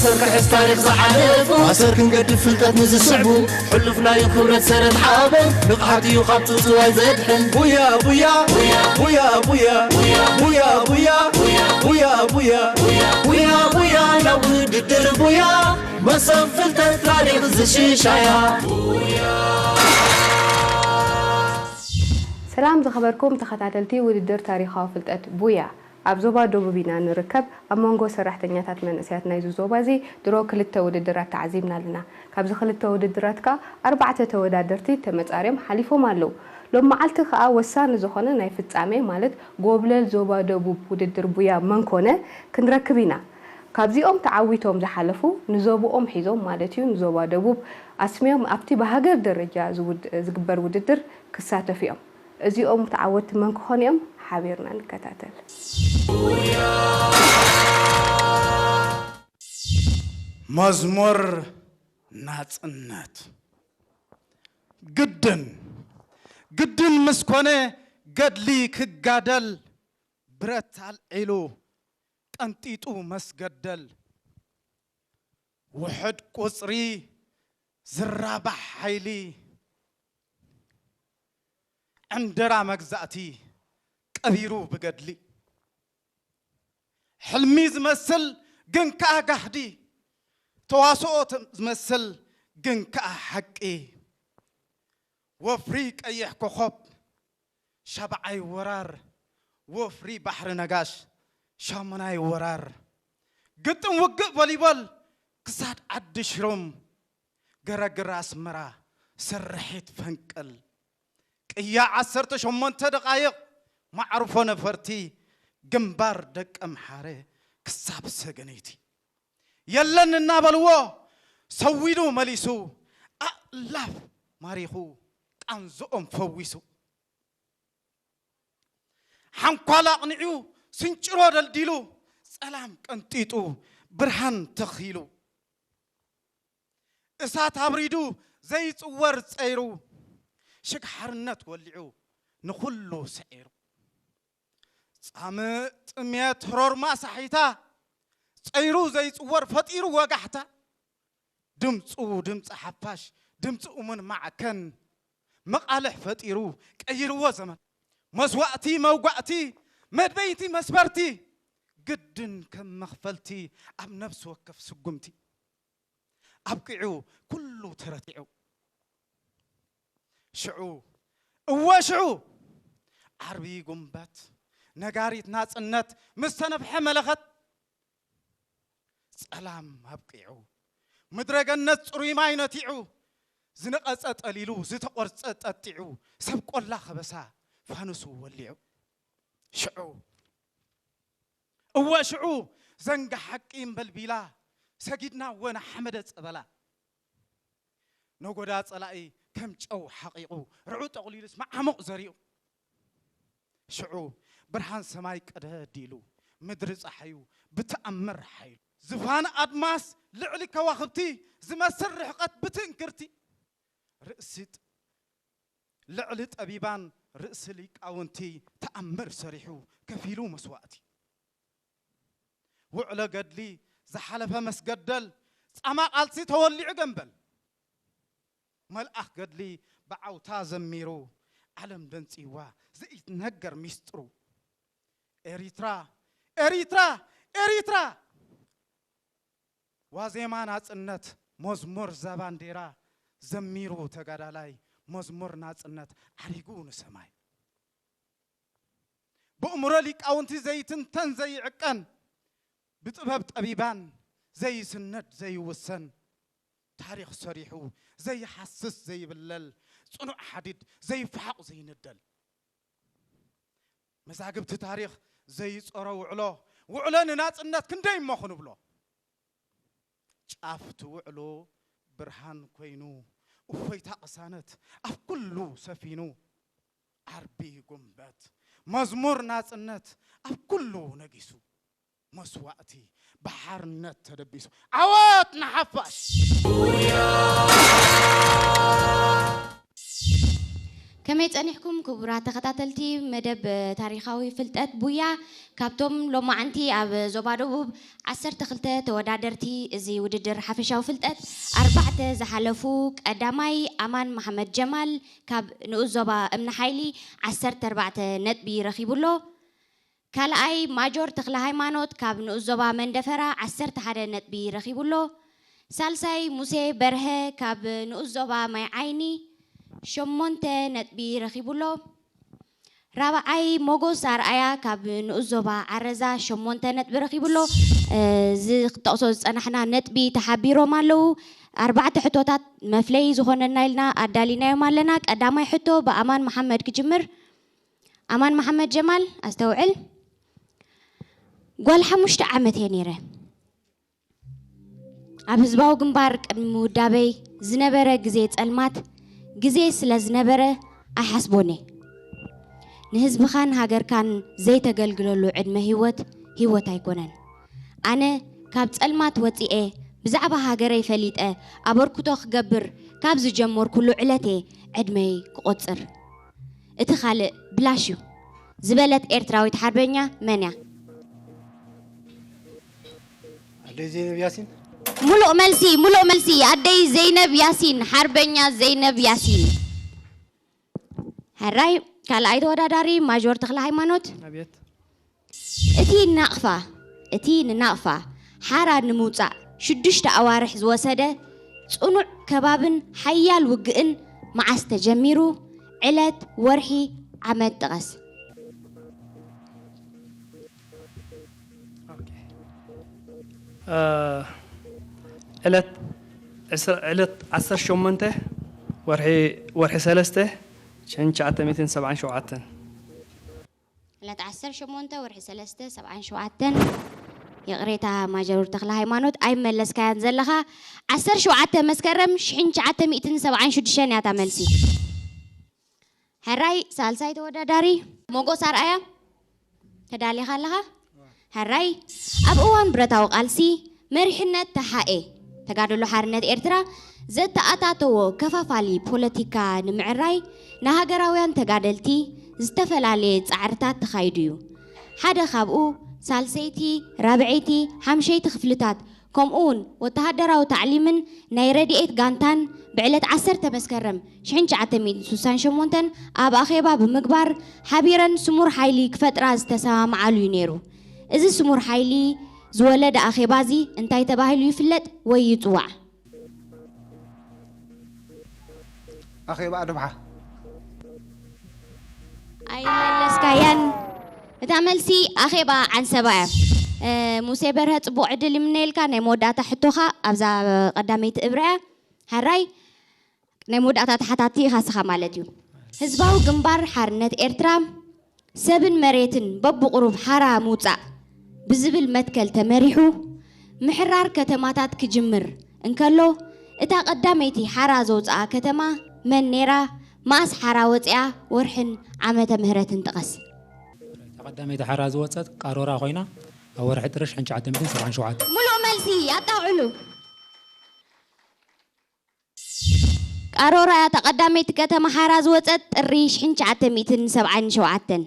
ኣሰር ክሕዝ ታሪኽ ዝሓለፉ ኣሰር ክንገድፍ ፍልጠት ንዝስዕቡ ሕሉፍ ናዩ ክብረት ሰረት ሓበን ንቕሓት እዩ ካብ ጽውጽዋይ ዘድሕን ቡያ ቡያ ቡያ ቡያ ቡያ ቡያ ቡያ ቡያ ቡያ ቡያ ናብ ውድድር ቡያ መሶብ ፍልጠት ታሪኽ ዝሽሻያ ሰላም ዝኸበርኩም ተኸታተልቲ ውድድር ታሪኻዊ ፍልጠት ቡያ። ኣብ ዞባ ደቡብ ኢና ንርከብ። ኣብ መንጎ ሰራሕተኛታት መንእሰያት ናይዚ ዞባ እዚ ድሮ ክልተ ውድድራት ተዓዚብና ኣለና። ካብዚ ክልተ ውድድራት ከኣ ኣርባዕተ ተወዳደርቲ ተመጻርዮም ሓሊፎም ኣለዉ። ሎም መዓልቲ ከኣ ወሳኒ ዝኾነ ናይ ፍጻሜ ማለት ጎብለል ዞባ ደቡብ ውድድር ቡያ መንኮነ ክንረክብ ኢና። ካብዚኦም ተዓዊቶም ዝሓለፉ ንዞብኦም ሒዞም ማለት እዩ ንዞባ ደቡብ ኣስምዮም ኣብቲ ብሃገር ደረጃ ዝግበር ውድድር ክሳተፉ እዮም። እዚኦም ተዓወትቲ መን ክኾኑ እዮም? ሓቢርና ንከታተል። መዝሙር ናጽነት። ግድን ግድን ምስ ኮነ ገድሊ ክጋደል ብረት ኣልዒሉ ቀንጢጡ መስገደል ውሕድ ቁጽሪ ዝራባሕ ሓይሊ ዕንደራ መግዛእቲ ቀቢሩ ብገድሊ ሕልሚ ዝመስል ግን ከኣ ጋህዲ ተዋስኦ ዝመስል ግን ከኣ ሓቂ ወፍሪ ቀይሕ ኮኾብ ሻብዓይ ወራር ወፍሪ ባሕሪ ነጋሽ ሻሙናይ ወራር ግጥም ውግእ ቮሊቦል ክሳድ ዓዲ ሽሮም ገረግር ኣስመራ ስርሒት ፈንቅል ቅያ ዓሰርተ ሸሞንተ ደቓይቕ መዕርፎ ነፈርቲ ግንባር ደቀምሓረ ክሳብ ሰገነይቲ የለን እናበልዎ ሰዊዱ መሊሱ ኣእላፍ ማሪኹ ቃንዝኦም ፈዊሱ ሓንኳል ኣቕኒዑ ስንጭሮ ደልዲሉ ጸላም ቀንጢጡ ብርሃን ተኺሉ እሳት ኣብሪዱ ዘይጽወር ጸይሩ ሽግ ሓርነት ወሊዑ ንኹሉ ስዒሩ ጻምእ ጥሜት ሮርማ ሳሒታ ጸይሩ ዘይጽወር ፈጢሩ ወጋሕታ ድምጹ ድምጺ ሓፋሽ ድምጺ እሙን ማዕከን መቓልሕ ፈጢሩ ቀይርዎ ዘመን መስዋእቲ መውጋእቲ መድበይቲ መስበርቲ ግድን ከም መኽፈልቲ ኣብ ነፍሲ ወከፍ ስጉምቲ ኣብቂዑ ኩሉ ተረቲዑ ሽዑ እወ ሽዑ ዓርቢ ጉንበት ነጋሪት ናጽነት ምስ ተነፍሐ መለኸት ጸላም ኣብቂዑ ምድረ ገነት ጽሩይ ማይ ነቲዑ ዝነቐጸ ጠሊሉ ዝተቖርጸ ጠጢዑ ሰብ ቆላ ከበሳ ፋኑሱ ወሊዑ ሽዑ እወ ሽዑ ዘንጋ ሓቂ እምበልቢላ ሰጊድና ወ ንሓመደ ጸበላ ነጎዳ ጸላኢ ከም ጨው ሓቒቑ ርዑ ጠቕሊሉስ መዓሙቕ ዘሪኡ ሽዑ ብርሃን ሰማይ ቀደድ ኢሉ ምድሪ ጸሓዩ ብተኣምር ሓይሉ ዝፋን ኣድማስ ልዕሊ ከዋኽብቲ ዝመስል ርሕቐት ብትንክርቲ ርእሲ ልዕሊ ጠቢባን ርእሲ ሊቃውንቲ ተኣምር ሰሪሑ ከፊሉ መስዋእቲ ውዕሎ ገድሊ ዝሓለፈ መስገደል ጻማ ቃልሲ ተወሊዑ ገንበል መልኣኽ ገድሊ ብዓውታ ዘሚሩ ዓለም ደንጺዋ ዘይትነገር ሚስጥሩ ኤሪትራ ኤሪትራ ኤሪትራ ዋዜማ ናጽነት መዝሙር ዛባንዴራ ዘሚሩ ተጋዳላይ መዝሙር ናጽነት ዓሪጉ ንሰማይ ብእምሮ ሊቃውንቲ ዘይትንተን ዘይዕቀን ብጥበብ ጠቢባን ዘይስነድ ዘይውሰን ታሪኽ ሰሪሑ ዘይሓስስ ዘይብለል ጽኑዕ ሓዲድ ዘይፈሓቕ ዘይንደል መዛግብቲ ታሪኽ ዘይጸሮ ውዕሎ ውዕሎ ንናጽነት ክንደይ እሞ ክንብሎ ጫፍ ትውዕሎ ብርሃን ኮይኑ እፎይታ ቅሳነት ኣብ ኩሉ ሰፊኑ ዓርቢ ጉንበት መዝሙር ናጽነት ኣብ ኩሉ ነጊሱ መስዋእቲ ብሓርነት ተደቢሱ ዓወት ንሓፋሽ ጸኒሕኩም ክቡራት ተኸታተልቲ መደብ ታሪኻዊ ፍልጠት ቡያ፣ ካብቶም ሎማዓንቲ ኣብ ዞባ ደቡብ ዓሰርተ ክልተ ተወዳደርቲ እዚ ውድድር ሓፈሻዊ ፍልጠት ኣርባዕተ ዝሓለፉ፣ ቀዳማይ ኣማን መሓመድ ጀማል ካብ ንኡስ ዞባ እምኒ ሓይሊ ዓሰርተ ኣርባዕተ ነጥቢ ረኺቡ ኣሎ። ካልኣይ ማጆር ተኽለ ሃይማኖት ካብ ንኡስ ዞባ መንደፈራ ዓሰርተ ሓደ ነጥቢ ረኺቡ ኣሎ። ሳልሳይ ሙሴ በርሀ ካብ ንኡስ ዞባ ማይ ዓይኒ ሸሞንተ ነጥቢ ረኺቡ ኣሎ። ራብዓይ ሞጎስ ኣርኣያ ካብ ንኡስ ዞባ ዓረዛ ሸሞንተ ነጥቢ ረኺቡ ኣሎ። እዚ ክጠቕሶ ዝጸናሕና ነጥቢ ተሓቢሮም ኣለዉ። ኣርባዕተ ሕቶታት መፍለዪ ዝኾነና ኢልና ኣዳሊናዮም ኣለና። ቀዳማይ ሕቶ ብኣማን መሓመድ ክጅምር። ኣማን መሓመድ ጀማል፣ ኣስተውዕል። ጓል ሓሙሽተ ዓመት እየ ነይረ። ኣብ ህዝባዊ ግንባር ቅድሚ ምውዳበይ ዝነበረ ግዜ ጸልማት ግዜ ስለ ዝነበረ ኣይሓስቦን እየ። ንህዝብኻን ሃገርካን ዘይተገልግለሉ ዕድመ ህይወት ህይወት ኣይኮነን። ኣነ ካብ ጸልማት ወጺኤ ብዛዕባ ሃገረይ ፈሊጠ ኣበርክቶ ክገብር ካብ ዝጀመርኩሉ ዕለት እየ ዕድመይ ክቖጽር። እቲ ካልእ ብላሽ እዩ ዝበለት ኤርትራዊት ሓርበኛ መን እያ? ኣደይ ዘይነብ ያሲን። ሙሉእ መልሲ፣ ሙሉእ መልሲ። ኣደይ ዘይነብ ያሲን፣ ሓርበኛ ዘይነብ ያሲን። ሕራይ ካልኣይ ተወዳዳሪ ማጆር ተኽለ ሃይማኖት። ኣብየት። እቲ ናቕፋ፣ እቲ ንናቕፋ ሓራ ንምውጻእ ሽዱሽተ ኣዋርሕ ዝወሰደ ጽኑዕ ከባብን ሓያል ውግእን መዓስ ተጀሚሩ? ዕለት፣ ወርሒ፣ ዓመት ጥቐስ። ኦኬ። እ፣ ዕለት ዕስራ፣ ዕለት ዓሰርተ ሸሞንተ ወርሒ፣ ወርሒ ሰለስተ ሽሕን ትሽዓተ ሚእትን ሰብዓን ሸውዓተን። ዕለት ዓሰርተ ሸሞንተ ወርሒ ሰለስተ ሰብዓን ሸውዓተን። ይቕሬታ ማጀሩር ተኽለ ሃይማኖት ኣይመለስካያን ዘለኻ። ዓሰርተ ሸውዓተ መስከረም ሽሕን ትሽዓተ ሚእትን ሰብዓን ሽዱሽተን እያ እታ መልሲ። ሕራይ ሳልሳይ ተወዳዳሪ ሞጎስ ኣርኣያ፣ ተዳሊኻ ኣለኻ? ሕራይ ኣብ እዋን ብረታዊ ቃልሲ መሪሕነት ተሓኤ፣ ተጋድሎ ሓርነት ኤርትራ፣ ዘተኣታተዎ ከፋፋሊ ፖለቲካ ንምዕራይ ንሃገራውያን ተጋደልቲ ዝተፈላለየ ጻዕርታት ተኻይዱ እዩ። ሓደ ካብኡ ሳልሰይቲ፣ ራብዐይቲ፣ ሓምሸይቲ ክፍልታት ከምኡውን ወተሃደራዊ ታዕሊምን ናይ ረድኤት ጋንታን ብዕለት ዓሰርተ መስከረም ሽሕን ትሽዓተ ሚእትን ስሳን ሸሞንተን ኣብ ኣኼባ ብምግባር ሓቢረን ስሙር ሓይሊ ክፈጥራ ዝተሰማምዓሉ እዩ ነይሩ። እዚ ስሙር ሓይሊ ዝወለደ ኣኼባ እዚ እንታይ ተባሂሉ ይፍለጥ ወይ ይጽዋዕ? ኣኼባ ኣድብሓ። ኣይመለስካያን። እታ መልሲ ኣኼባ ዓንሰባ እያ። እ፣ ሙሴ በርሀ ጽቡቕ ዕድል ይምነየልካ። ናይ መወዳእታ ሕቶኻ ኣብዛ ቀዳመይቲ እብራ እያ። ሕራይ ናይ መወዳእታ ተሓታቲ ኢኻ ስኻ ማለት እዩ። ህዝባዊ ግንባር ሓርነት ኤርትራ ሰብን መሬትን በብቑሩብ ሓራ ምውጻእ ብዝብል መትከል ተመሪሑ ምሕራር ከተማታት ክጅምር እንከሎ፣ እታ ቀዳመይቲ ሓራ ዘውጽኣ ከተማ መን ነይራ? መኣስ ሓራ ወጺኣ? ወርሕን ዓመተ ምህረትን ጥቐስ። እታ ቀዳመይቲ ሓራ ዝወጸት ቃሮራ ኮይና ኣብ ወርሒ ጥሪ ሽሕን ትሽዓተ ሚእትን ሰብዓን ሸውዓተን። ሙሉእ መልሲ ኣጣቕዕሉ። ቃሮራ እያ እታ ቀዳመይቲ ከተማ ሓራ ዝወጸት ጥሪ ሽሕን ትሽዓተ ሚእትን ሰብዓን ሸውዓተን።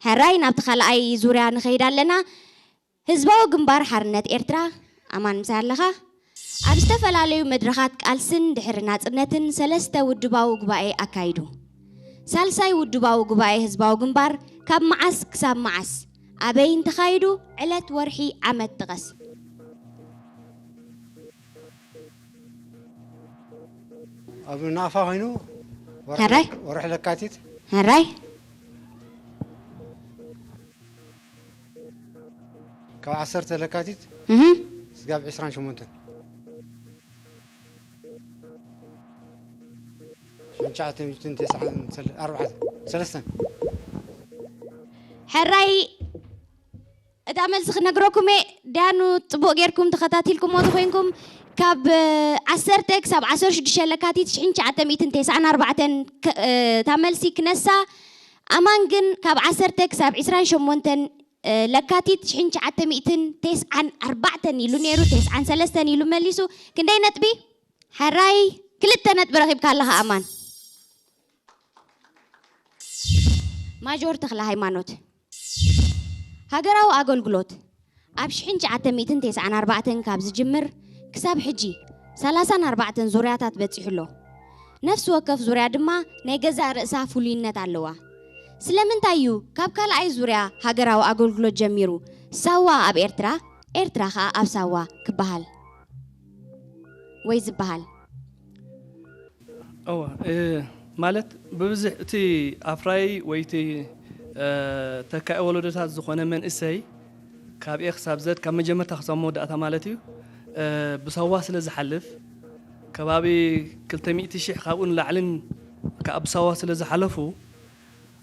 ሕራይ ናብቲ ካልኣይ ዙርያ ንኸይድ ኣለና። ህዝባዊ ግንባር ሓርነት ኤርትራ፣ ኣማን ምሳይ ኣለኻ? ኣብ ዝተፈላለዩ መድረኻት ቃልስን ድሕሪ ናጽነትን ሰለስተ ውድባዊ ጉባኤ ኣካይዱ። ሳልሳይ ውድባዊ ጉባኤ ህዝባዊ ግንባር ካብ መዓስ ክሳብ መዓስ? ኣበይን ተኻይዱ? ዕለት፣ ወርሒ፣ ዓመት ጥቐስ። ኣብ ናፋ ኮይኑ ወርሒ ሕራይ? ወርሒ ለካቲት ሕራይ? ካብ ዓሰርተ ለካቲት እህ። ስጋብ ዕስራን ሸሞንተን ሽንቻዕተ ሚእትን ተስዓን ሰለ-፣ ኣርባዕተ፣ ሰለስተን። ሕራይ እታ መልሲ ክነግረኩም እየ። ዳያኑ ጽቡቕ ጌርኩም ተኸታቲልኩሞ ተኾይንኩም ካብ ዓሰርተ ክሳብ ዓሰርተ ሽዱሽተ ለካቲት ሽሕን ትሽዓተ ሚእትን ተስዓን ኣርባዕተን ከ-፣ እታ መልሲ ክነሳ። ኣማን ግን ካብ ዓሰርተ ክሳብ ዕስራን ሸሞንተን ለካቲት ሽሕን ትሽዓተ ሚእትን ተስዓን ኣርባዕተን ኢሉ ነይሩ፣ ተስዓን ሰለስተን ኢሉ መሊሱ። ክንደይ ነጥቢ? ሕራይ ክልተ ነጥቢ ረኺብካ ኣለኻ ኣማን። ማጆር ተኽለ ሃይማኖት። ሃገራዊ ኣገልግሎት ኣብ ሽሕን ትሽዓተ ሚእትን ተስዓን ኣርባዕተን ካብ ዝጅምር ክሳብ ሕጂ ሰላሳን ኣርባዕተን ዙርያታት በጺሑ ኣሎ። ነፍሲ ወከፍ ዙርያ ድማ ናይ ገዛእ ርእሳ ፍሉይነት ኣለዋ። ስለምንታይ እዩ ካብ ካልኣይ ዙርያ ሃገራዊ ኣገልግሎት ጀሚሩ ሳዋ ኣብ ኤርትራ፣ ኤርትራ ኸኣ ኣብ ሳዋ ክበሃል ወይ ዝበሃል? እወ፣ እ፣ ማለት ብብዝሕ እቲ ኣፍራይ ወይ እቲ፣ እ፣ ተካኢ ወለዶታት ዝኾነ መንእሰይ ካብ ኤ ክሳብ ዘድ፣ ካብ መጀመርታ ክሳብ መወዳእታ ማለት እዩ፣ እ፣ ብሳዋ ስለ ዝሓልፍ፣ ከባቢ ክልተ ሚእቲ ሺሕ ካብኡ ንላዕልን ከኣ ብሳዋ ስለ ዝሓለፉ፣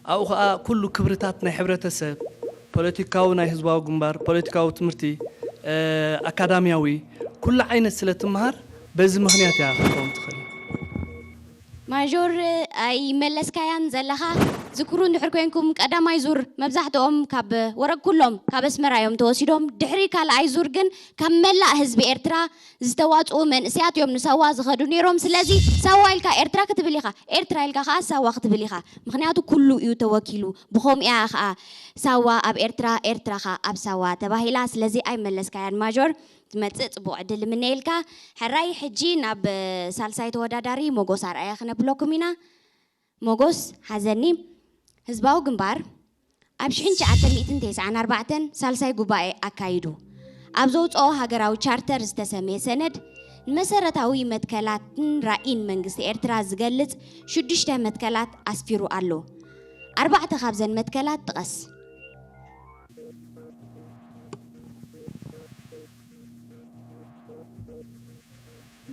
ኣብኡ ኸኣ ኩሉ ክብርታት ናይ ሕብረተሰብ፣ ፖለቲካዊ ናይ ህዝባዊ ግንባር፣ ፖለቲካዊ ትምህርቲ፣ እ፣ ኣካዳሚያዊ፣ ኩሉ ዓይነት ስለ ትመሃር በዚ ምኽንያት እያ ክትከውን ትኽእል። ማጆር ኣይመለስካያን ዘለኻ። ዝክሩ እንድሕር ኮንኩም ቀዳማይ ዙር መብዛሕትኦም ካብ ወረግ ኩሎም ካብ ኣስመራ እዮም ተወሲዶም። ድሕሪ ካልኣይ ዙር ግን ካብ መላእ ህዝቢ ኤርትራ ዝተዋፅኡ መንእሰያት እዮም ንሳዋ ዝኸዱ ነይሮም። ስለዚ ሳዋ ኢልካ ኤርትራ ክትብል ኢኻ፣ ኤርትራ ኢልካ ከዓ ሳዋ ክትብል ኢኻ። ምኽንያቱ ኩሉ እዩ ተወኪሉ። ብኸምኡ እያ ከዓ ሳዋ ኣብ ኤርትራ፣ ኤርትራ ከዓ ኣብ ሳዋ ተባሂላ። ስለዚ ኣይመለስካያን ማጆር። ትመጽእ ጽቡቕ ዕድል ንምነየልካ። ሕራይ ሕጂ ናብ ሳልሳይ ተወዳዳሪ ሞጎስ ኣርኣያ ክነብለኩም ኢና። ሞጎስ ሓዘኒ። ህዝባዊ ግንባር ኣብ ሽሕን ትሽዓተ ሚእትን ተስዓን ኣርባዕተን ሳልሳይ ጉባኤ ኣካይዱ ኣብ ዘውፅኦ ሃገራዊ ቻርተር ዝተሰመየ ሰነድ ንመሰረታዊ መትከላትን ራኢን መንግስቲ ኤርትራ ዝገልጽ ሽዱሽተ መትከላት ኣስፊሩ ኣሎ። ኣርባዕተ ካብዘን መትከላት ጥቀስ።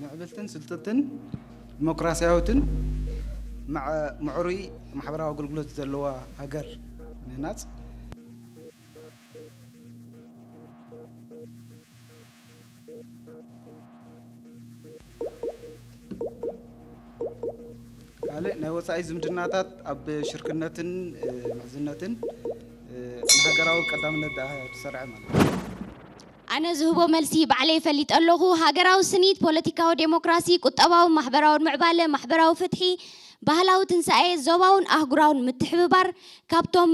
ምዕብልትን ስልጥንትን ዲሞክራሲያዊትን ምዕሩይ ማሕበራዊ ኣገልግሎት ዘለዋ ሃገር ምህናፅ። ካልእ ናይ ወፃኢ ዝምድናታት ኣብ ሽርክነትን ምሕዝነትን ንሃገራዊ ቀዳምነት ደኣ ተሰርዐ ማለት እዩ። ኣነ ዝህቦ መልሲ ባዕለይ ፈሊጠ ኣለኹ። ሃገራዊ ስኒት፣ ፖለቲካዊ ዴሞክራሲ፣ ቁጠባዊ ማሕበራዊ ምዕባለ፣ ማሕበራዊ ፍትሒ፣ ባህላዊ ትንሳኤ፣ ዞባውን ኣህጉራውን ምትሕብባር ካብቶም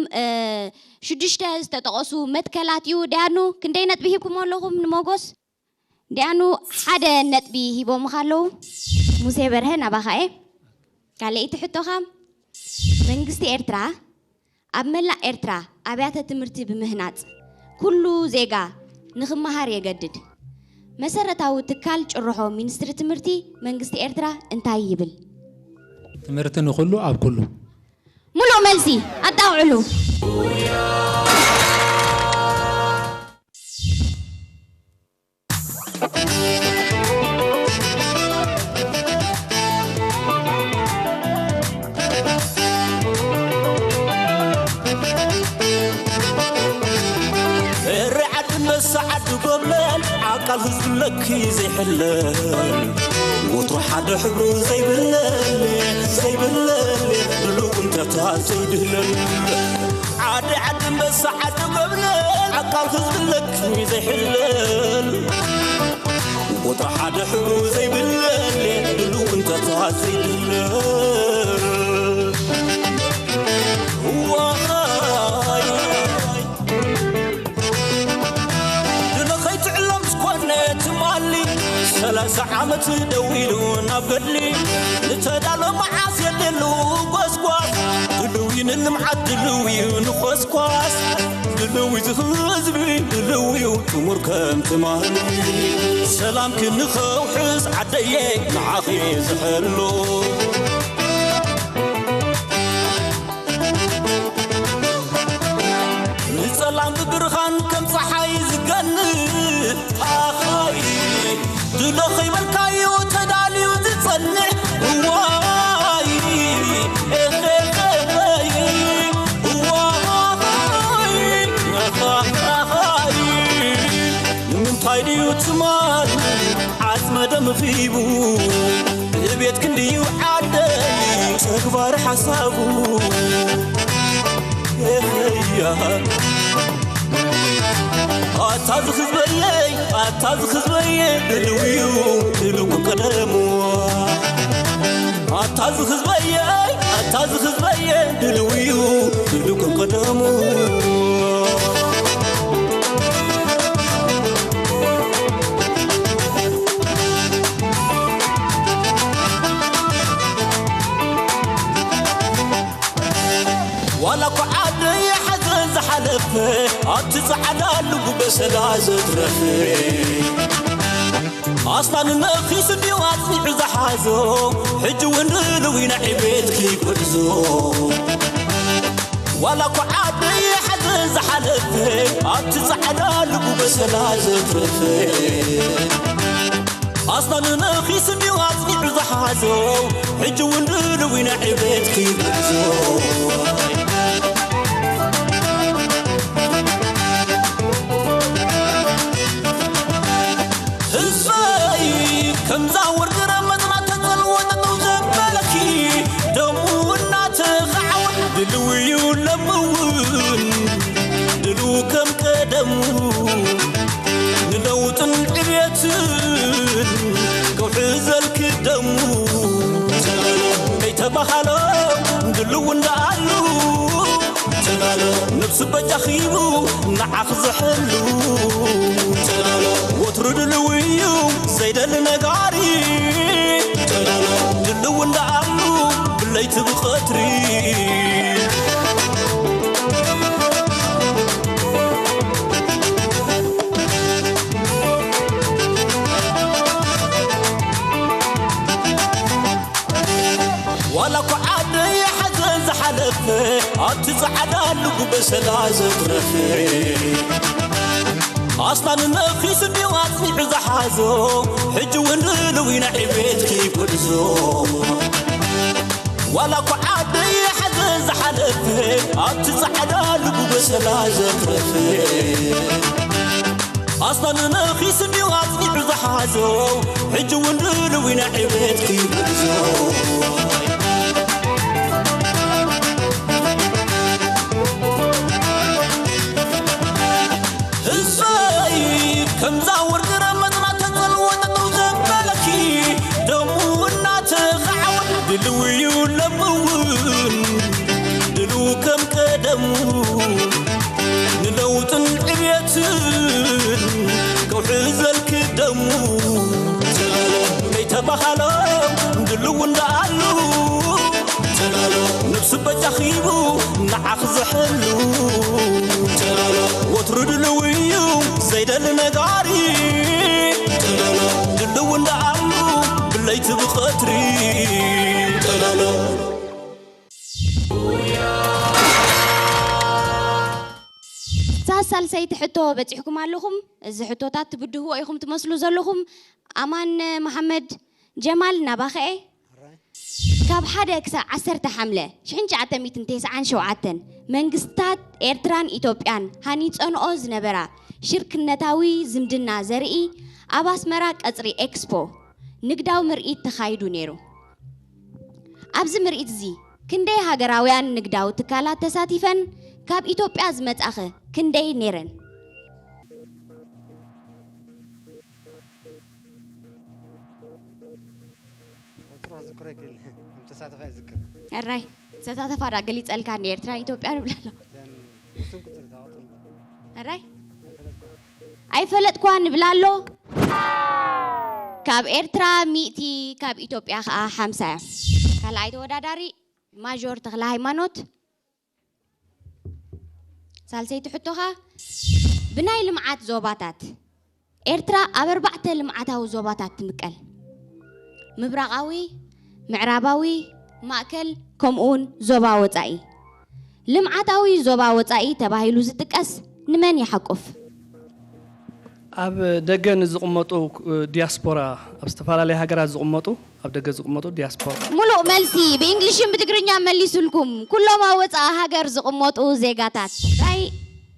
ሽዱሽተ ዝተጠቐሱ መትከላት እዩ። ደያኑ ክንደይ ነጥቢ ሂብኩሞ ኣለኹም ንሞጎስ? ደያኑ ሓደ ነጥቢ ሂቦምኻ ኣለዉ። ሙሴ በርሀ ናባኻ እየ። ካልኣይቲ ሕቶኻ፣ መንግስቲ ኤርትራ ኣብ መላእ ኤርትራ ኣብያተ ትምህርቲ ብምህናጽ ኩሉ ዜጋ ንኽመሃር የገድድ። መሰረታዊ ትካል ጭርሖ ሚኒስትሪ ትምህርቲ መንግስቲ ኤርትራ እንታይ ይብል? ትምህርቲ ንኹሉ ኣብ ኩሉ። ሙሉእ መልሲ ኣጣውዕሉ። እረ ዓዲ መሳ ዓዲ ጎብለል ዓቃል ህዝቢ ለኪ ዘይሕለል ወትሩ ሓደ ሕብሩ ዘይብለል ዘይብለል ድሉው እንተታ ዘይድህለል ዓዲ ዓዲ መሳ ዓዲ ጎብለል ዓቃል ህዝቢ ለኪ ዘይሕለል ወትሩ ሓደ ሕብሩ ዘይብለል ድሉው እንተታ ዘይድህለል ዋይ ድሎ ከይትዕሎም ዝኾነ ትማሊ ሰላሳ ዓመት ደው ኢሉ ናብ ገድሊ ንተዳሎ መዓስ የድሉ ጎስጓስ ድልው እዩ ንልምዓት ድልው እዩ ንኾስኳስ ድልው እዩ ዝኽሪ ህዝቢ ድልው እዩ ጥሙር ከም ትማሊ ሰላም ክንኸውሕስ ዓደየ ንዓኺ ዝሕሉ ንጸላም ብብርሃን ከም ጸሓይ ዝገንእ ኣኻይ ድሎ ኸይበልካዮ ተዳልዩ ዝጸንሕ እዋይ ኤኸኸኸይ እዋይ ኣኻኻይ ንምንታይ ድዩ ትማል ዓጽመ ደምኺቡ ቤት ክንድዩ ዓደይ ተግባር ሓሳቡ ኣታ ዝኽዝበየይ ኣታ ዝኽዝበየ ድልውዩ ድልው ቀደሙ ኣታ ዝኽዝበየይ ኣታ ዝኽዝበየ ድልውዩ ድልው ደሙ ዋላ እኮ ዓደይ ሓዘን ዝሓለፈ ኣብቲ ጻዕዳ ልቡ በሰላ ዘትረፈ ኣስላን ነኺሱ ድዩ ኣጽኒዑ ዝሓዞ ሕጂ እውን ርልዊ ንዕቤት ክጉዕዞ ዋላ እኮ ዓደይ ሓዘን ዝሓለፈ ኣብቲ ጻዕዳ ልቡ በሰላ ዘትረፈ ኣስላን ነኺሱ ድዩ ኣጽኒዑ ዝሓዞ ሕጂ እውን ርልዊ ንዕቤት ክጉዕዞ ህዝበይ ከምዛ ወርቂ ረመጽና ተጸልወ ጠጠው ዘበለኪ ደሙ እናተኸዓወ ድልው እዩ ለምውን ድልው ከም ቀደሙ ንለውጥን ዕብየትን ከውሕዘልኪ ደሙ ከይተባሃሎ ድልው እንዳኣሉ ነብሱ በጃኺቡ ንዓኽ ዘሕሉ ወትሩ ድልው እዩ ዘይደሊ ነጋሪ ድልው እንዳኣሉ ብለይቲ ብቐትሪ ዋላ እኮ ዓደይ ሓዘን ዝሓለፈ ኣብቲ ጻዕዳ ልቡ በሰላ ዘትረፈ ኣስላን ነኺሱ ድዩ ኣጽኒዑ ዝሓዞ ሕጂ እውን ርልዊ ንዕቤት ክጉዕዞ ዋላ እኮ ዓደይ ሓዘን ዝሓለፈ ኣብቲ ጻዕዳ ልቡ በሰላ ዘትረፈ ኣስላን ነኺሱ ድዩ ኣጽኒዑ ዝሓዞ ሕጂ እውን ርልዊ ንዕቤት ክጉዕዞ ህዝበይ ከምዛ ወርቂ ረመጽና ተጸልወ ጠጠው ዘበለኪ ደሙ እናተኸዓወ ድልው እዩ ለምውን ድልው ከም ቀደሙ ንለውጥን ዕብየትን ከውሕዘልኪ ደሙ ከይተባሃሎ ድልው እንዳኣሉ ነብሱ በጃኺቡ ንዓኽ ዘሕሉ ወትሩ ድልው እዩ ዘይደሊ ነጋሪ ድልው እንዳኣሉ ብለይቲ ብቐትሪ እዛ ሳልሰይቲ ሕቶ በጺሕኩም ኣለኹም። እዚ ሕቶታት ትብድህዎ ኢኹም ትመስሉ ዘለኹም። ኣማን መሓመድ ጀማል ናባኸ እየ። ካብ ሓደ ክሳብ ዓሰርተ ሓምለ ሽሕን ትሽዓተ ሚእትን ተስዓን ሸውዓተን መንግስታት ኤርትራን ኢትዮጵያን ሃኒጸንኦ ዝነበራ ሽርክነታዊ ዝምድና ዘርኢ ኣብ ኣስመራ ቀጽሪ ኤክስፖ ንግዳዊ ምርኢት ተኻይዱ ነይሩ። ኣብዚ ምርኢት እዚ ክንደይ ሃገራውያን ንግዳዊ ትካላት ተሳቲፈን? ካብ ኢትዮጵያ ዝመጻኸ ክንደይ ነይረን? ቁፅሩ ክዝክሮ ይክእል ከም ተሳተፋ ይዝክር ሕራይ ተሳተፋ ዳ ገሊፀልካ ን ኤርትራን ኢትዮጵያን ይብላ ኣሎ። እተን ውሱን ቁፅሪ ታወጡ ሕራይ ኣይፈለጥኳን ይብላ ኣሎ። ካብ ኤርትራ ሚእቲ ካብ ኢትዮጵያ ከዓ ሓምሳ እዮም። ካልኣይ ተወዳዳሪ ማዦር ተኽለ ሃይማኖት። ሳልሰይቲ ሕቶኻ ብናይ ልምዓት ዞባታት ኤርትራ ኣብ ኣርባዕተ ልምዓታዊ ዞባታት ትምቀል። ምብራቓዊ፣ ምዕራባዊ፣ ማእከል ከምኡውን ዞባ ወጻኢ። ልምዓታዊ ዞባ ወጻኢ ተባሂሉ ዝጥቀስ ንመን ይሓቁፍ? ኣብ ደገ ንዝቕመጡ ዲያስፖራ ኣብ ዝተፈላለያ ሃገራት ዝቕመጡ ኣብ ደገ ዝቕመጡ ዲያስፖራ ሙሉእ መልሲ ብእንግሊሽን ብትግርኛ መሊሱልኩም። ኩሎም ኣብ ወጻኢ ሃገር ዝቕመጡ ዜጋታት። ራይ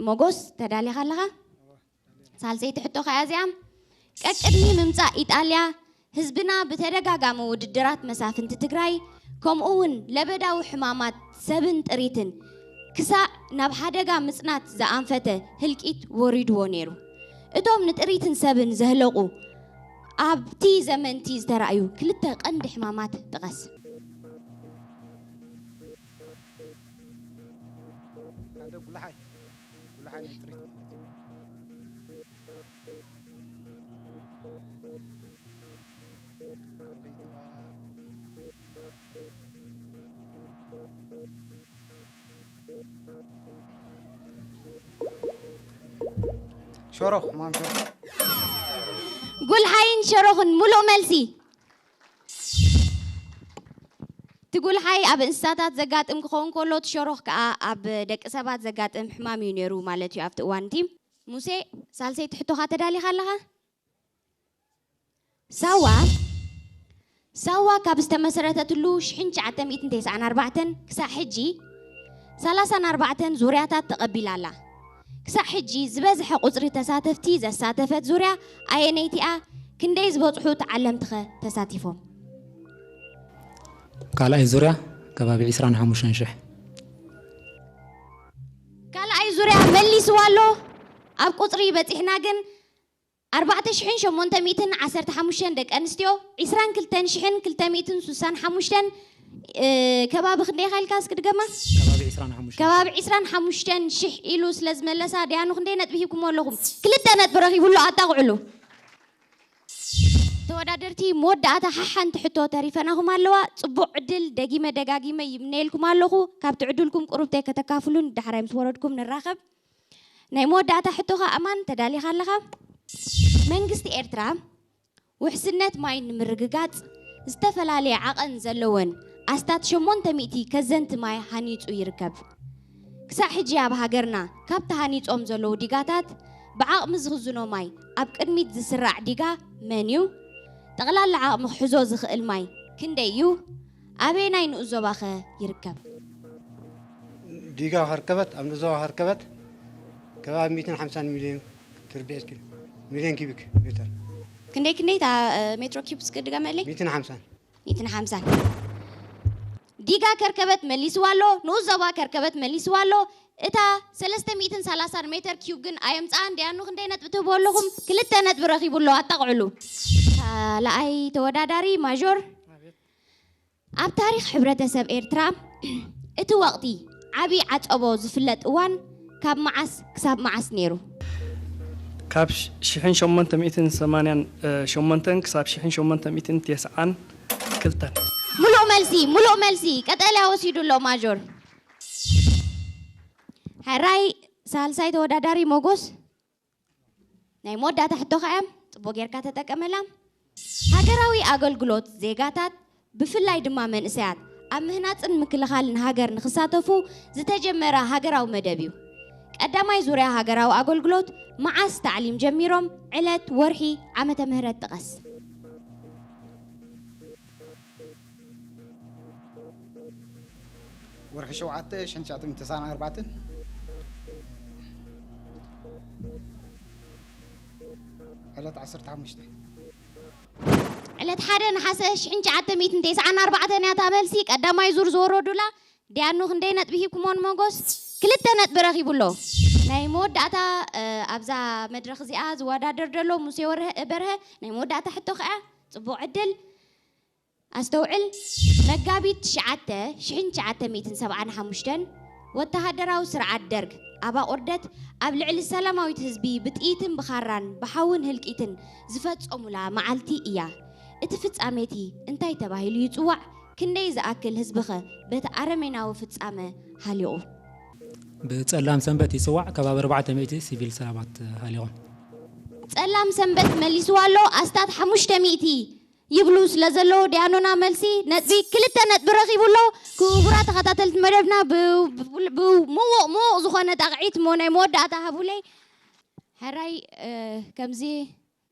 ሞጎስ ተዳሊኻ ኣለኻ? ሳልሰይቲ ሕቶ ከኣ እዚኣ። ቀቅድሚ ምምጻእ ኢጣልያ ህዝብና ብተደጋጋሚ ውድድራት መሳፍንቲ ትግራይ ከምኡ እውን ለበዳዊ ሕማማት ሰብን ጥሪትን ክሳእ ናብ ሓደጋ ምጽናት ዝኣንፈተ ህልቂት ወሪድዎ ነይሩ። እቶም ንጥሪትን ሰብን ዘህለቑ ኣብቲ ዘመንቲ ዝተራእዩ ክልተ ቀንዲ ሕማማት ጥቐስ። ጉልሓይ፣ ጉልሓይ ኤሌክትሪክ። ሸሮኽ፣ ሕማም ሸሮኽ። ጉልሓይን ሸሮኽን፣ ሙሉእ መልሲ። እቲ ጉልሓይ ኣብ እንስሳታት ዘጋጥም ክኸውን ከሎ፣ እቲ ሸሮኽ ከኣ ኣብ ደቂ ሰባት ዘጋጥም ሕማም እዩ ነይሩ ማለት እዩ ኣብቲ እዋን እቲ። ሙሴ፣ ሳልሰይቲ ሕቶኻ ተዳሊኻ ኣለኻ? ሳዋ፣ ሳዋ ካብ ዝተመሰረተትሉ ሽሕን ትሽዓተ ሚእትን ተስዓን ኣርባዕተን ክሳዕ ሕጂ ሰላሳን ኣርባዕተን ዙርያታት ተቐቢላ ኣላ። ክሳዕ ሕጂ ዝበዝሐ ቁጽሪ ተሳተፍቲ ዘሳተፈት ዙርያ ኣየነይቲ እያ? ክንደይ ዝበጽሑ ተዓለምትኸ ተሳቲፎም? ካልኣይ ዙርያ ከባቢ ዕስራን ሓሙሽተን ሽሕ። ካልኣይ ዙርያ መሊስዋ ኣሎ። ኣብ ቁጽሪ በጺሕና ግን ኣርባዕተ ሽሕን ሸሞንተ ሚእትን ዓሰርተ ሓሙሽተን ደቂ ኣንስትዮ፣ ዕስራን ክልተን ሽሕን ክልተ ሚእትን ስሳን ሓሙሽተን፣ እ፣ ከባቢ ክንደይ ኢኻ ኢልካ እስኪ ድገማ? ከባቢ ዕስራን ሓሙሽተን። ከባቢ ዕስራን ሓሙሽተን ሽሕ ኢሉ ስለ ዝመለሳ፣ ዲያኑ ክንደይ ነጥቢ ሂብኩሞ ኣለኹም? ክልተ ነጥቢ ረኺቡ ኣሎ፣ ኣጣቕዕሉ። ተወዳደርቲ፣ መወዳእታ ሓሓንቲ ሕቶ ተሪፈናኹም ኣለዋ። ጽቡቕ ዕድል ደጊመ ደጋጊመ ይምነየልኩም ኣለኹ። ካብቲ ዕድልኩም ቁሩብተይ ከተካፍሉን ዳሕራይ ምስ ወረድኩም ንራኸብ። ናይ መወዳእታ ሕቶኻ ኣማን፣ ተዳሊኻ ኣለኻ? መንግስቲ ኤርትራ ውሕስነት ማይ ንምርግጋጽ ዝተፈላለየ ዓቐን ዘለወን ኣስታት ሸሞንተ ሚእቲ ከዘንቲ ማይ ሃኒጹ ይርከብ። ክሳዕ ሕጂ ኣብ ሃገርና ካብ ተሃኒጾም ዘለዉ ዲጋታት ብዓቕሚ ዝኽዝኖ ማይ ኣብ ቅድሚት ዝስራዕ ዲጋ መን እዩ? ጠቕላላ ዓቕሚ ክሕዞ ዝኽእል ማይ ክንደይ እዩ? ኣበየናይ ንኡስ ዞባኸ ይርከብ? ዲጋ ከርከበት፣ ኣብ ንኡስ ዞባ ከርከበት ከባቢ ሚእትን ሓምሳን ሚልዮን ትርብዒት ኪሎ፣ ሚልዮን ኪቢክ ሜተር። ክንደይ፣ ክንደይ እታ፣ እ፣ ሜትሮ ኪዩብ እስኪ ድገመለይ? ሚእትን ሓምሳን። ሚእትን ሓምሳን። ዲጋ ከርከበት መሊስዋ ኣሎ፣ ንኡስ ዞባ ከርከበት መሊስዋ ኣሎ። እታ ሰለስተ ሚእትን ሰላሳን ሜተር ኪዩብ ግን ኣየምጽኣን። ዲያኑ ክንደይ ነጥቢ ትህብዎ ኣለኹም? ክልተ ነጥቢ ረኺቡ ኣሎ፣ ኣጣቕዕሉ። ካልኣይ ተወዳዳሪ ማዦር። ኣብ ታሪኽ ሕብረተሰብ ኤርትራ እቲ ወቕቲ ዓቢ ዓጸቦ ዝፍለጥ እዋን ካብ መዓስ ክሳብ መዓስ ነይሩ? ካብ ሽ-፣ ሽሕን ሸሞንተ ሚእትን ሰማንያን ሸሞንተን ክሳብ ሽሕን ሸሞንተ ሚእትን ተስዓን ክልተን። ሙሉእ መልሲ፣ ሙሉእ መልሲ። ቀጠልያ ወሲዱ ኣሎ ማጆር። ሕራይ ሳልሳይ ተወዳዳሪ ሞጎስ። ናይ መወዳእታ ሕቶኻ እያ፣ ጽቡቕ ጌርካ ተጠቀመላ። ሃገራዊ ኣገልግሎት ዜጋታት፣ ብፍላይ ድማ መንእሰያት፣ ኣብ ምህናጽን ምክልኻልን ሃገር ንኽሳተፉ ዝተጀመረ ሃገራዊ መደብ እዩ። ቀዳማይ ዙርያ ሃገራዊ ኣገልግሎት መዓስ ታዕሊም ጀሚሮም? ዕለት፣ ወርሒ፣ ዓመተ ምህረት ጥቐስ። ወርሒ ሸውዓተ ሽሕን ትሽዓተ ሚእትን ተስዓን ኣርባዕተን፣ ዕለት ዓሰርተ ሓሙሽተ። ዕለት ሓደ ነሓሰ ሽሕን ትሽዓተ ሚእትን ተስዓን ኣርባዕተን እያ እታ መልሲ። ቀዳማይ ዙር ዝወረዱላ ዲያኑ ክንደይ ነጥቢ ሂብኩሞ ንሞጎስ? ክልተ ነጥቢ ረኺቡ ኣሎ። ናይ መወዳእታ፣ እ፣ ኣብዛ መድረኽ እዚኣ ዝወዳደር ዘሎ ሙሴ ወርሀ-፣ በርሀ ናይ መወዳእታ ሕቶ ከኣ ጽቡቕ ዕድል። ኣስተውዕል፣ መጋቢት ትሽዓተ ሽሕን ትሽዓተ ሚእትን ሰብዓን ሓሙሽተን ወተሃደራዊ ስርዓት ደርግ ኣብ ኣቑርደት ኣብ ልዕሊ ሰላማዊት ህዝቢ ብጥይትን ብኻራን ብሓውን ህልቂትን ዝፈጸሙላ መዓልቲ እያ። እቲ ፍጻሜ እቲ እንታይ ተባሂሉ ይጽዋዕ? ክንደይ ዝኣክል ህዝብኸ በቲ ኣረሜናዊ ፍጻመ ሃሊቑ? ብጸላም ሰንበት ይጽዋዕ፣ ከባቢ ኣርባዕተ ሚእቲ ሲቪል ሰላማት ሃሊቖም። ጸላም ሰንበት መሊስዋ ኣሎ፣ ኣስታት ሓሙሽተ ሚእቲ ይብሉ ስለ ዘለዉ፣ ዲያኖና መልሲ ነጥቢ ክልተ ነጥቢ ረኺቡ ኣሎ። ክቡራት ተኸታተልቲ መደብና፣ ብ-፣ ብ-፣ ብምዉቕ ምዉቕ ዝኾነ ጣቕዒት ሞ-፣ ናይ መወዳእታ ሃቡለይ። ሕራይ፣ እ፣ ከምዚ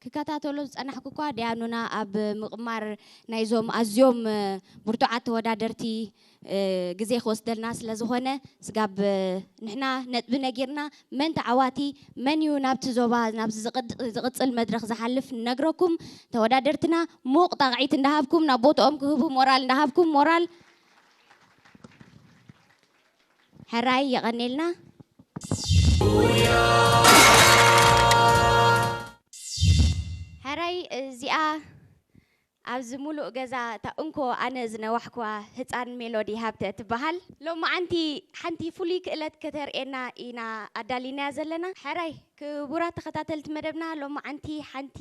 ክከታተሎ ዝጸናሕኩ እኳ፣ ዲያኖና ኣብ ምቕማር ናይዞም ኣዝዮም፣ እ፣ ብርቱዓት ተወዳደርቲ፣ እ፣ ግዜ ክወስደልና ስለ ዝኾነ፣ ስጋብ፣ እ፣ ንሕና ነጥቢ ነጊርና፣ መን ተዓዋቲ፣ መን እዩ ናብቲ ዞባ፣ ናብዚ ዝቕድ-፣ ዝቕጽል መድረኽ ዝሓልፍ ንነግረኩም። ተወዳደርትና ምዉቕ ጣቕዒት እንዳሃብኩም፣ ናብ ቦትኦም ክህቡ ሞራል እንዳሃብኩም፣ ሞራል። ሕራይ የቐኔልና። ሕራይ እዚኣ ኣብዚ ሙሉእ ገዛ እታ እንኮ ኣነ ዝነዋሕኩዋ ህፃን ሜሎዲ ሃብተ ትበሃል። ሎማዓንቲ ሓንቲ ፍሉይ ክእለት ከተርእየና ኢና ኣዳሊናያ ዘለና። ሕራይ ክቡራት ተኸታተልቲ መደብና፣ ሎማዓንቲ ሓንቲ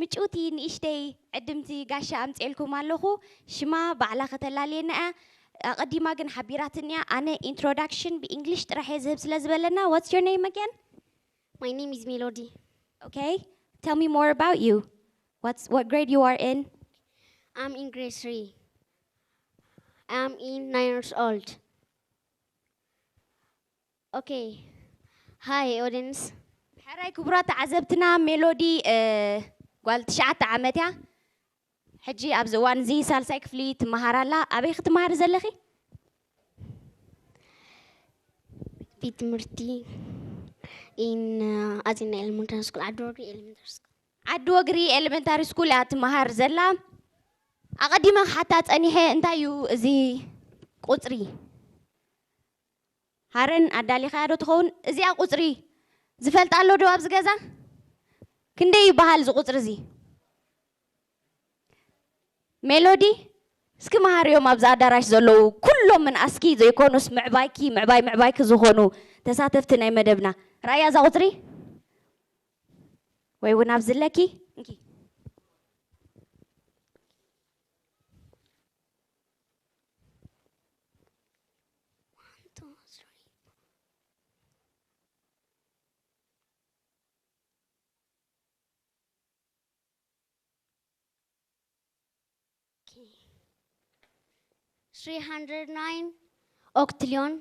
ምጭውቲ ንእሽተይ ዕድምቲ ጋሻ ኣምፅኤልኩም ኣለኹ። ሽማ ባዕላ ከተላልየና እያ። ኣቐዲማ ግን ሓቢራትኒ እያ። ኣነ ኢንትሮዳክሽን ብእንግሊሽ ጥራሕ እየ ዝህብ ስለ ዝበለና። What's your name again? My name is Melody. Okay, tell me more about you. What's, what grade you are in? I'm in grade three. I'm in nine years old. Okay. Hi, audience. ሕራይ ክቡራት ተዓዘብትና፣ ሜሎዲ፣ እ፣ ጓል ትሽዓተ ዓመት እያ። ሕጂ ኣብዚ እዋን እዚ ሳልሳይ ክፍሊ ትመሃር ኣላ። ኣበይ ክትመሃሪ ዘለኺ? ቤት ትምህርቲ in, uh, ኣዜና ኤሌመንታሪ ስኩል፣ ዓዲ ወግሪ ኤሌመንታሪ ስኩል። ዓዲ ወግሪ ኤሌመንታሪ ስኩል እያ ትመሃር ዘላ። ኣቐዲመ ክሓታ ጸኒሐ፣ እንታይ እዩ እዚ ቁጽሪ? ሃረን ኣዳሊኻያ ዶ ትኸውን? እዚኣ ቁጽሪ ዝፈልጣ ኣሎ ዶ ኣብዚ ገዛ? ክንደይ ይበሃል እዚ ቁጽሪ እዚ? ሜሎዲ፣ እስኪ መሃርዮም ኣብዚ ኣዳራሽ ዘለዉ ኩሎም ምንኣስኪ ዘይኮኑስ ምዕባይኪ፣ ምዕባይ፣ ምዕባይኪ ዝኾኑ ተሳተፍቲ ናይ መደብና። ራእያ እዛ ቁጽሪ? ወይ እውን ኣብዚ ኣለኪ? እንኪ። Okay. Three hundred nine octillion,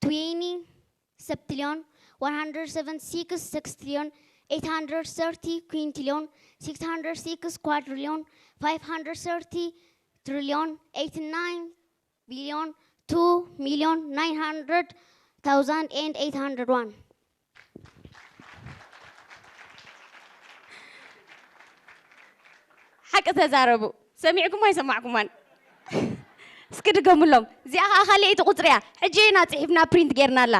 twenty septillion, one hundred seventy-six sextillion, eight hundred thirty quintillion, six hundred six quadrillion, five hundred thirty trillion, eighty-nine billion, two million, nine hundred thousand and eight hundred one. ሓቂ ተዛረቡ። ሰሚዕኩም ኣይሰማዕኩማን? እስኪ ድገሙሎም። እዚኣ ኸዓ ካልኣይቲ ቁፅሪ እያ። ሕጂ ኢና ፅሒፍና ፕሪንት ጌርናላ።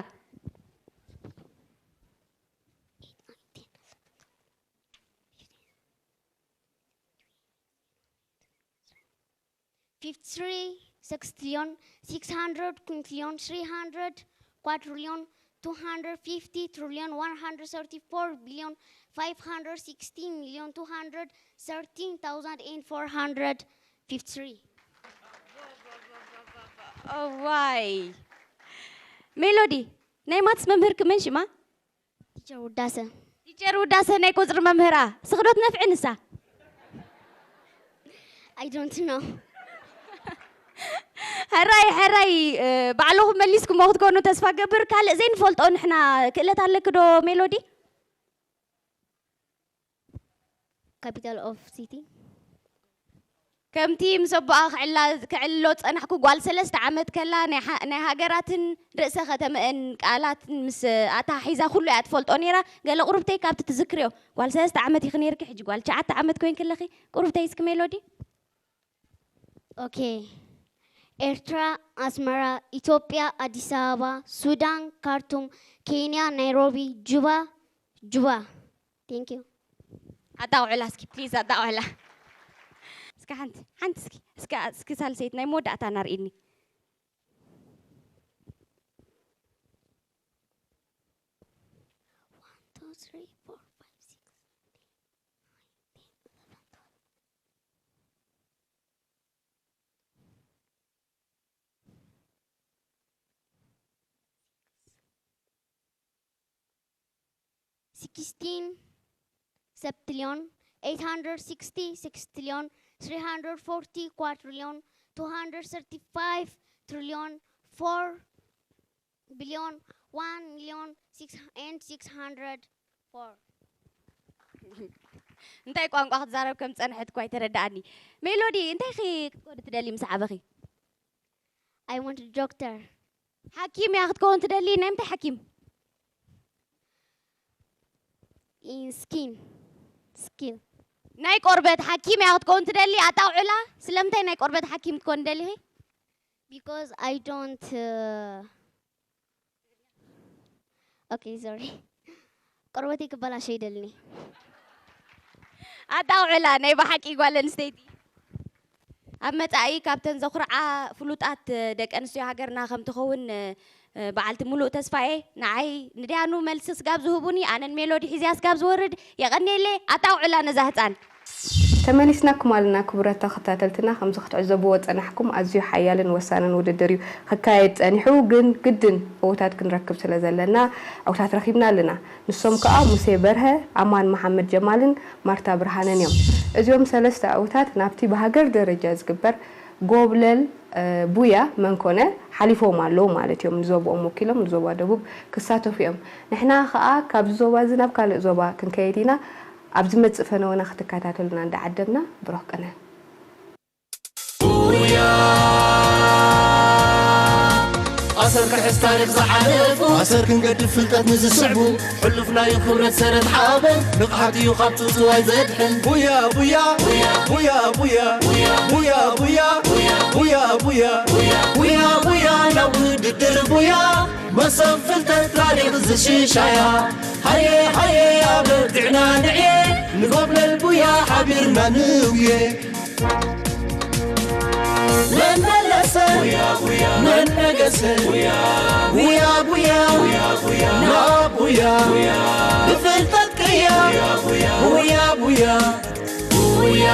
Fifty-three sextillion, six hundred quintillion, three hundred quadrillion, two hundred fifty trillion, one hundred thirty-four billion, five hundred sixteen million, two hundred thirteen thousand and four hundred fifty-three. እዋይ። ሜሎዲ፣ ናይ ማትስ መምህርኪ መን ሽማ? ቲቸር ውዳሰ። ቲቸር ውዳሰ ናይ ቁፅሪ መምህራ። ስኽዶት ነፍዒ ንሳ። I don't know. ሕራይ፣ ሕራይ፣ እ፣ ባዕልኹም መሊስኩሞ ክትኮኑ ተስፋ ገብር። ካልእ ዘይንፈልጦ ንሕና ክእለት ኣለኪ ዶ ሜሎዲ? Capital of city. ከምቲ ምስ ኣቦኣ ክዕላ-፣ ክዕልሎ ዝጸናሕኩ፣ ጓል ሰለስተ ዓመት ከላ ናይ ሓ-፣ ናይ ሃገራትን ርእሰ ከተመአን ቃላትን ምስ ኣተሓሒዛ ኩሉ እያ ትፈልጦ ነይራ። ገለ ቁርብተይ ካብቲ ትዝክርዮ። ጓል ሰለስተ ዓመት ኢኺ ነይርኪ፣ ሕጂ ጓል ትሽዓተ ዓመት ኮይንኪ ኣለኺ። ቁርብተይ እስኪ ሜሎዲ። ኦኬ። ኤርትራ ኣስመራ፣ ኢትዮጵያ ኣዲስ ኣበባ፣ ሱዳን ካርቱም፣ ኬንያ ናይሮቢ፣ ጁባ፣ ጁባ። Thank you. ኣጣቕዑላ እስኪ ፕሊዝ፣ ኣጣቕዑላ እስኪ። ሓንቲ ሓንቲ እስኪ እስኪ እስኪ ሳልሰይቲ ናይ መወዳእታ ናርኢኒ። One, two, three, four, five, six, seven, eight, nine, ten, eleven, twelve. Sixteen septillion, eight hundred sixty sextillion, three hundred forty quadrillion, two hundred thirty-five trillion, four billion, one million, six and six hundred four. እንታይ ቋንቋ ክትዛረብ ከም ዝጸንሐት እኳ ኣይተረድኣኒ። ሜሎዲ፣ እንታይ ኢኺ ክትኮኒ ትደሊ ምስ ዓበኺ? I want a doctor. ሓኪም እያ ክትከውን ትደሊ። ናይ ምንታይ ሓኪም? In skin. Skin. ናይ ቆርበት ሓኪም እያ ክትከውን ትደሊ። ኣጣውዕላ፣ ስለምንታይ ናይ ቆርበት ሓኪም ክትኮን ደሊኺ? Because I don't, uh, okay, sorry. ቆርበተይ ክበላሾ ይደልኒ። ኣጣውዕላ፣ ናይ ብሓቂ ጓል ኣንስተይቲ። ኣብ መጻኢ ካብተን ዘኹርዓ ፍሉጣት ደቂ ኣንስትዮ ሃገርና ከም ትኸውን በዓልቲ ሙሉእ ተስፋ እየ። ንዓይ ንድያኑ መልሲ ስጋብ ዝህቡኒ፣ ኣነን ሜሎዲ ሒዝያ ስጋብ ዝወርድ፣ የቐንየለይ። ኣጣውዑላ ነዛ ህጻን። ተመሊስናኩም ኣለና ክቡራት ተኸታተልትና። ከምዚ ክትዕዘብዎ ጸናሕኩም፣ ኣዝዩ ሓያልን ወሳንን ውድድር እዩ ክካየድ ጸኒሑ፣ ግን ግድን ዕዉታት ክንረክብ ስለ ዘለና ዕዉታት ረኺብና ኣለና። ንሶም ከኣ ሙሴ በርሀ፣ ኣማን መሓመድ ጀማልን ማርታ ብርሃነን እዮም። እዚኦም ሰለስተ ዕዉታት ናብቲ ብሃገር ደረጃ ዝግበር ጎብለል ቡያ መንኮነ ሓሊፎም ኣለዉ ማለት እዮም። ንዞብኦም ወኪሎም ንዞባ ደቡብ ክሳተፉ እዮም። ንሕና ከኣ ካብዚ ዞባ እዚ ናብ ካልእ ዞባ ክንከይድ ኢና። ኣብ ዝመጽእ ፈነወና ክትከታተሉና እንዳዓደምና ብሩኽ ቅነ። ቡያ ኣሰር ክሕዝ ታሪኽ ዝሓለፉ ኣሰር ክንገድፍ ፍልጠት ንዝስዕቡ ሕሉፍ ናዩ ክብረት ሰረት ሓበን ንቕሓት እዩ ካብ ጽውጽዋይ ዘድሕን ቡያ ቡያ ቡያ ቡያ ቡያ ቡያ ቡያ ቡያ ቡያ ቡያ ናብ ውድድር ቡያ መሰብ ፍልጠት ታሪኽ ዝሽሻያ ሃየ ሃየ ኣበርቲዕና ንዕየ ንጎብለል ቡያ ሓቢርና ንውየ መን መለሰ መን ነገሰ ቡያ ቡያ ናብ ቡያ ብፍልጠት ቅያ ቡያ ቡያ ቡያ